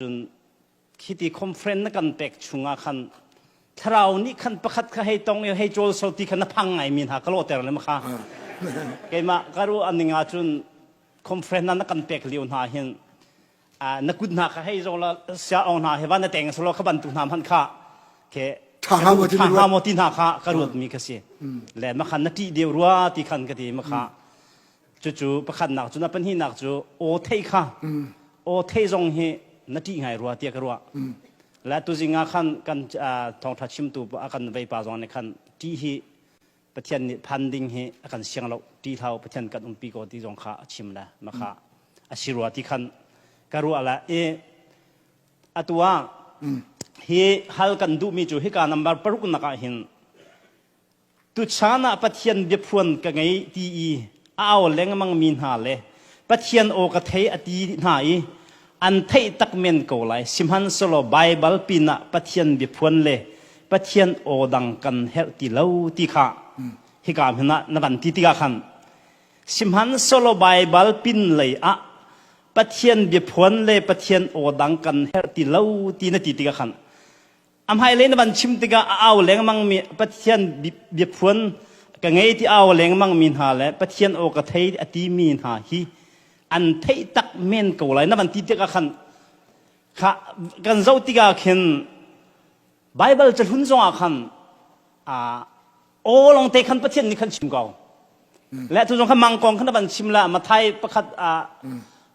Cun khiti conference na kan pek chungah khan thlarau nih khan pakhat kha hei tong i hei cawl so ti kha na phang ngai mi hna ka lawhter le ma kha. Keimah ka ruah ning ah cun conference na kan pek lio hna hin na kut hna kha hei zo la sia ong hna he van na teng solo kha bantuk hna hman kha ke tha hnga maw ti tha hnga maw ti hna kha ka ruat mi kha si. Le ma khan na ṭih deuh rua ti khan ka ti ma kha. Cucu pakhatnak cu na pahnihnak cu aw theih kha aw theih zong hi na ṭih ngai rua tiah ka ruah. Le tuzing ah khan kan thawngṭha chimtu a kan veipa zong nih khan ṭih hi Pathian nih phan ding hi a kan siang lo ṭih hlah Pathian kan umpi ko ti zong kha a chim le ma kha a si rua ti khan ka ruah le i atu ah hi hal kan duhmi cu hika number paruk nak ah hin Tuchan ah Pathian biaphuan ka ngei ti i a au lengmangmi hna le Pathian aw ka thei a ti hna i an theih tak men ko lai. Sihmanhsehlaw Baibal pinah Pathian biaphuan le Pathian aw dang kan herh ti lo ti kha hika hmun ah na van ti tikah khan sihmanhsehlaw Baibal pin lei ah Pathian biaphuan le Pathian aw dang kan herh ti lo ti na ti tikah khan A hmailei na van chim tikah a au lengmangmi Pathian biaphuan ka ngei ti au lengmangmi hna le Pathian aw ka thei a timi hna hi an theih tak men ko lai na van ti tikah khan kha kan zoh tikah khin Baibal cahlun zongah khan aw lawng te khan Pathian nih khan chim ko. Le tu zong kha mangkong khan van chim la Mathai pakhat ah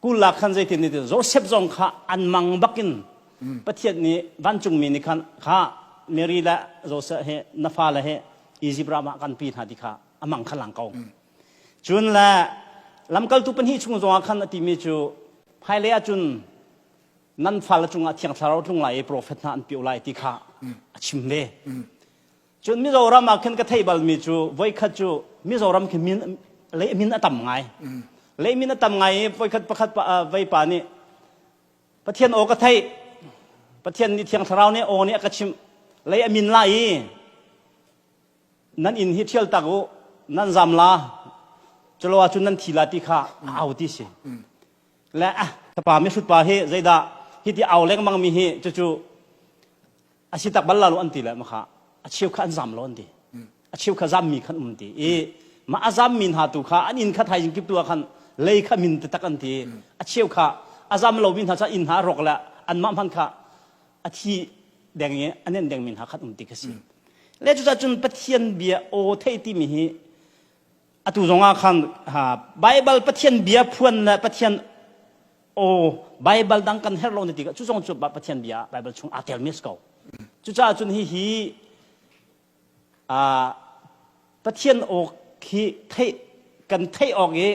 kulak khan zeitin ni Joseph zong kha an mang bakin Pathian nih vancungmi nih khan kha Mary le Joseph he na fa le he Egypt ram ah kan pi hna ti kha a mang kha lang ko. Cun le lamkaltu pahnih chung zong ah khan a timi cu hmailei ah cun nan fale cungah thiang thlarau tlung lai i profet hna an pio lai ti kha a chim ve. Cun Mizoram ah khin ka theih balmi cu voikhat cu Mizoram khi min lei min a tam ngai. Lei min a tam ngai i voikhat pakhat pa, vei pa nih Pathian aw ka theih. Pathian nih Thiang Thlarau nih aw nih a ka chimh. Lei a min lai i nan inn hi ṭhial tak u, nan zam la. Culo ahcun nan thi la ti kha a au ti si. Le ah pa mihrut pa hi zeidah hi ti au lengmang mi hi cucu a si tak bal la lo an ti le ma kha a cheu kha an zam lo an ti a cheu kha zam mi khan um ti i ma a zam mi hna tu kha an inn kha thaizing kip tu ah khan lei kha min te tak an ti a cheu kha a zam lo mi hna cha inn hna rawk le an mah hman kha a thi deng i an en deng mi hna khan um ti kha si le cu cun pathian bia aw thei ti mi hi atu zong ah khan Bible Pathian bia phuan le Pathian aw Bible dang kan herh lo na ti cu zong cu Pathian bia Bible chung aa tel mi si ko cucaah cun hi hi Pathian aw khi theih kan theih awk i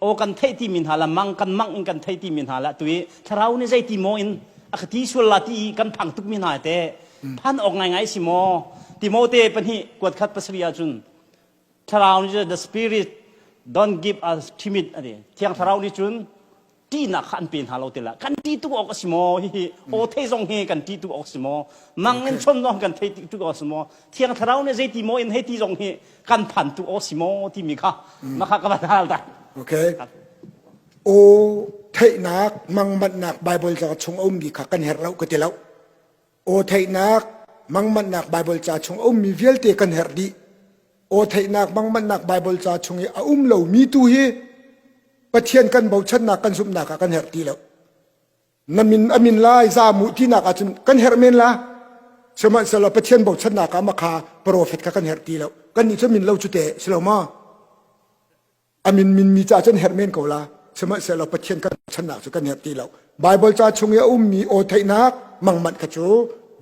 aw kan theih ti mi hna la mang kan mang in kan thei ti mi hna la tu i thlarau nih zei ti maw in a ka ti sual la ti i kan phang tuk mi hna te phan awk ngai ngai si maw Timote pahnih kuat khat pasarih ahcun Thlarau nih cun the spirit don't give us timid a ti. Thiang Thlarau nih cun ṭihnak kha an pe hna lo ti la. Kan ṭih tuk awk a si maw? Hihi aw thei zong hi kan ṭih tuk awk si maw? Mang in chon zong kan thei tuk awk si maw? Thiang Thlarau nih zeiti maw in hei ti zong hi kan phan tuk awk si maw timi kha mah kha ka van hal ta. Okay. Aw theihnak mangmanhnak Bible ca chung a ummi kha kan herh lo ka ti lo. Aw theihnak mangmanhnak Bible ca chung a ummi vialte kan herh dih. Aw theihnak mangmanhnak Bible ca chung i a um lomi tu hi Pathian kan bochannak kan zumhnak ah kan herh ti lo. Na min a min lai zamu tinak ahcun kan herh men la. Sihmanhsehlaw Pathian bochannak ah makha profet kha kan herh ti lo. Kan nih cu min lo cu te si lo ma? A min min mi ca cun herh men ko la. Sihmanhsehlaw Pathian kan channak cu kan herh ti lo. Bible ca chung i a ummi aw theihnak mangmanh kha cu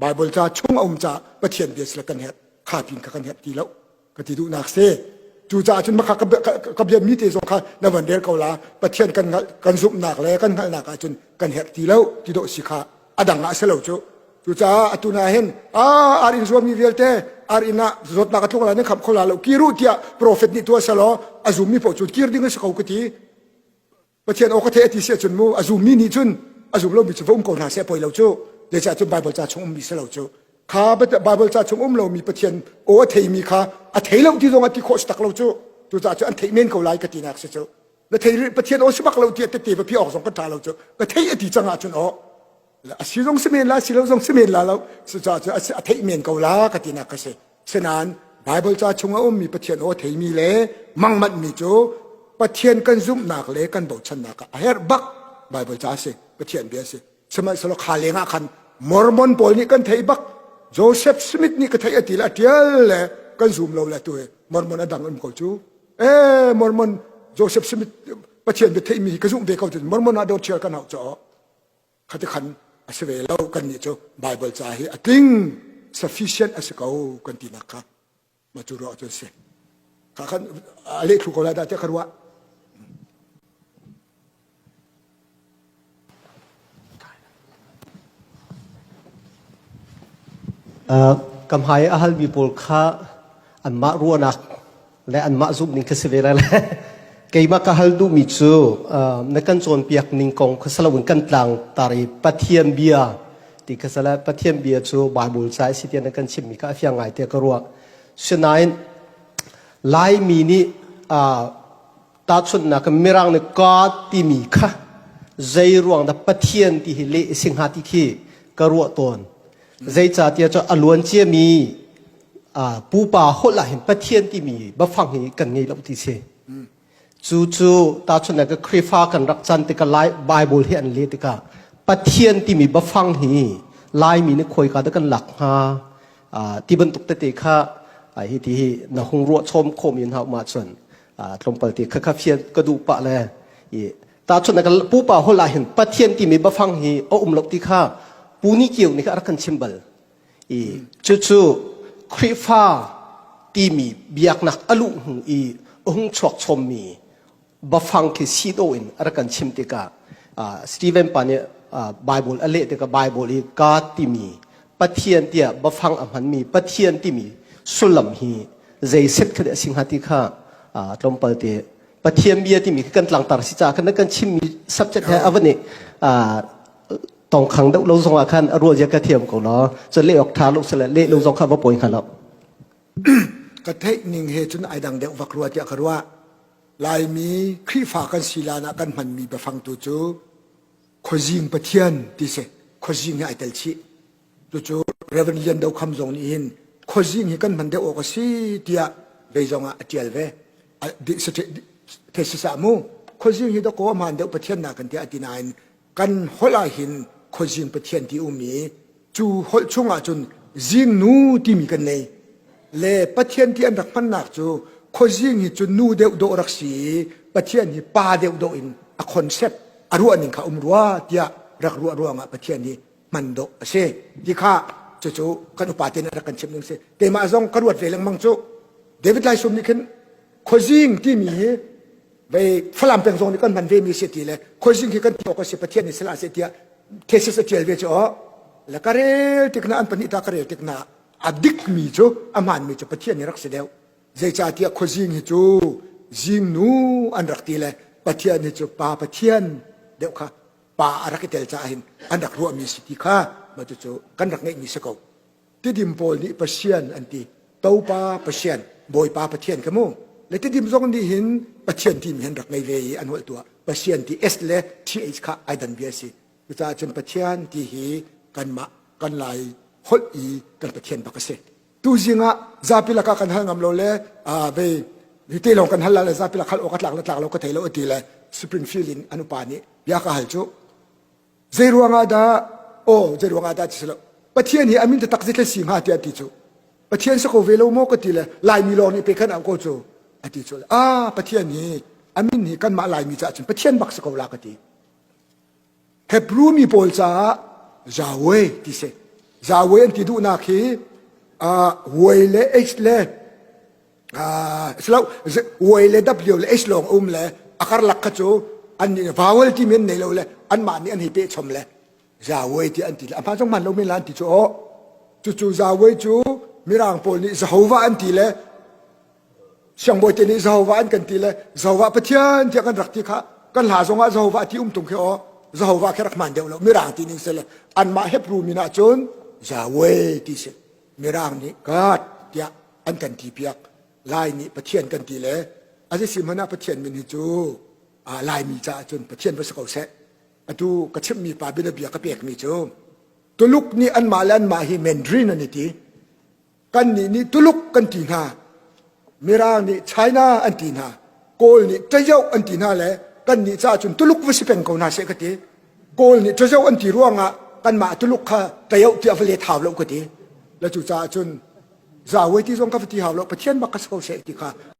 Bible ca chung a um ca Pathian bia sila kan herh. Kha pin kha kan herh ti lo. Ka ti duhnak si. Cucaah cun makha ka bia mi te zong kha na van rel ko la. Pathian kan kan zumhnak le kan hngalhnak ahcun kan herh ti lo ti dawh si kha a dang ah a si lo cu. Cucaah atu na hin a ar in zuammi vialte ar inn ah zawtnak a tlung lai nan khamh kho la lo kir u tiah profet nih tuah selaw a zummi paoh cu kir ding a si ko ka ti. Pathian aw ka theih a ti si ahcun mu a zummi nih cun a zum lomi cu va um ko hna seh poi lo cu. Zeicah cun Bible ca chung ummi si lo cu. Kha Bible ca chung um lomi Pathian aw a theimi kha a thei lo ti zong a ti khawh si tak lo cu. Cucaah cu an theih men ko lai ka tinak si cu. Na thei Pathian aw si bak lo tiah tette va pi awk zong kan ṭha lo cu. Ka theih a ti cang ahcun aw. A si zong si men la, si lo zong si men la lo. Cucaah cu a theih men ko la ka tinak ka si. Sinain Bible ca chung a ummi Pathian aw theimi le mangmanhmi cu Pathian kan zumhnak le kan bochannak ah a herh bak Bible ca a si. Pathian bia a si. Sihmanhsehlaw kha lengah khan Mormon pawl nih kan theih bak Joseph Smith nih ka theih a ti le a ṭial le kan zum lo le tu hi Mormon a dang um ko cu. Eh Mormon Joseph Smith Pathian bia theihmi hi ka zumh ve ko cu Mormon ah dawt ṭhial kan hauh caw. Khati khan a si ve lo kan nih cu Bible ca hi a tling sufficient a si ko kan tinak kha ma cu ruah cun si. Kha khan a leh thlu ko lai dah tiah ka ruah. Ka hmai a halmi pawl kha anmah ruahnak le anmah zumh ning kha si ve lai le keimah ka hal duhmi cu na kan cawnpiak ning kong kha saloin kan tlang tar i Pathian bia ti kha sala Pathian bia cu Bible ca si tiah na kan chimmi kha a fiang ngai tiah ka ruah. Sinain Laimi nih Tahchunhnak Mirang nih God timi kha zei ruang dah Pathian ti hi leh a si hnga ti khi ka ruah tawn. Zeicahtiah cu a luan ciami pupa holh ah hin Pathian timi biafang hi kan ngei lo ti si. Cu cu tahchunhnak Khrihfa kan rak can tikah Lai Bible hi an leh tikah Pathian timi biafang hi Laimi nih khawika dah kan lak hnga ti bantuk tete kha hi ti hi na hung ruah chom khawhmi hna um ahcun tlawmpal te kha kha fian ka duh pah le i tahchunhnak pupa holh ah hin Pathian timi biafang hi a um lo ti kha pu ni kio nih kha a rak kan chim bal i cucu Khrihfa timi biaknak a luh hnu i a hung chuak chommi bafang khi si dawh in a rak kan chim tikah Stephen pa nih Bible a leh tikah Bible i God timi Pathian tiah bafang a hmanmi Pathian timi sullam hi zei set kha a si hnga ti kha tlawmpal te Pathian bia timi kan tlangtar si caah kan kan chimmi subject he a van i tongkhang deuh lo zong ah khan a ruah zia ka thiam ko lo cun leh awk tha lo sile leh lo zong kha va poi hnga lo Ka theih ning he cun ai dang deuh vak rua tiah ka ruah. Laimi Khrihfa kan si lan ah kan hmanmi biafang tu cu khuazing Pathian ti si. Khuazing hi ai tel chih. Cucu Reverend Lian Do Kham zong nih hin khuazing hi kan hman deuh awk a si tiah vei zong ah a ṭial ve. Thesis ah mu khuazing hi dakaw a hmaan deuh Pathian na kan tiah a ti nain kan holh ah hin khuazing Pathian ti um i cu holh chung ah cun zingnu timi kan nei le Pathian ti an rak hmannak cu khuazing hi cu nu deuh dawh rak si i Pathian hi pa deuh dawh in a concept a ruah ning kha um rua tiah rak ruah ruangah Pathian hi hman dawh a si ti kha cucu kan upa te nih rak kan chimh ning si keimah zong ka ruat ve lengmang cu David Lai Sum nih khin khuazing timi hi vei Falam peng zong nih kan hman ve mi si ti le khuazing khi kan ti awk a si Pathian nih sila seh tiah thesis a tial ve cu aw le ka rel tik na an pahnih ta ka rel tik na a dik mi cu a hmaan mi cu Pathian nih rak si deuh zeicahtiah khuazing hi cu zingnu an rak ti le Pathian hi cu pa Pathian deuh kha pa a rak i tel caah hin an rak ruahmi si ti kha mah cucu kan rak ngeihmi si ko Tidim pawl nih Pasian an ti. Topa Pasian, Bawipa Pathian ka mu. Le Tidim zong nih hin Pathian timi hin rak ngei ve i an holh tuah. Pasian ti S le TH kha ai dan bia si. Cucaah cun Pathian ti hi kanmah kan lai holh i kan Pathian bak a si. Tuzing ah zapi lakah kan hal ngam lo le vei te lawng kan hal la le zapi lak hal awk a tlak le tlak lo ka thei lo a ti le Springfield in an upa nih bia ka hal cu Zei ruangah dah aw zei ruangah dah ti si lo Pathian hi a min taktak zeitlai si hnga tiah ti cu Pathian si ko ve lo maw ka ti le Laimi lawng nih pe khan au ko cu a ti cu ah Pathian hi a min hi kanmah Laimi caah cun Pathian bak si ko la ka ti Hebrew mi pawl caah Yahweh ti si Yahweh an ti duhnak hi uh, Y le H le silo Y le W le H lawng um le a karlak kha cu an nih vowel timi an nei lo le anmah nih an hei peh chom le Yahweh ti an ti le a hmaan zong hmaan lo men la an ti cu aw cucu Yahweh cu mirang pawl nih Jehovah an ti le siangbawi te nih Jehovah an kan ti le Jehovah Pathian tiah kan rak ti kha kan hla zong ah Jehovah ti um tung khi aw Jehovah khi rak hmaan deuh lo mirang ti ning se le anmah Hebrew min ah cun Yahweh ti si Mirang nih God tiah an kan ti piak. Lai nih Pathian kan ti le a si hmanh ah Pathian min hi cu Laimi caah cun Pathian va si ko seh. Atu ka chimhmi pa bianabia ka pekmi cu Tuluk nih anmah le anmah hi Mandarin an i ti. Kannih nih Tuluk kan ti hna. Mirang nih China an ti hna. Kawl nih Tayo an ti hna le kannih caah cun Tuluk va si peng ko hna seh ka ti. Kawl nih Tayo an ti ruangah kanmah Tuluk kha Tayo tiah va let hau lo ka ti. Le cu caah cun Zawe ti zong ka va ti hau lo Pathian bak ka si ko seh ti kha.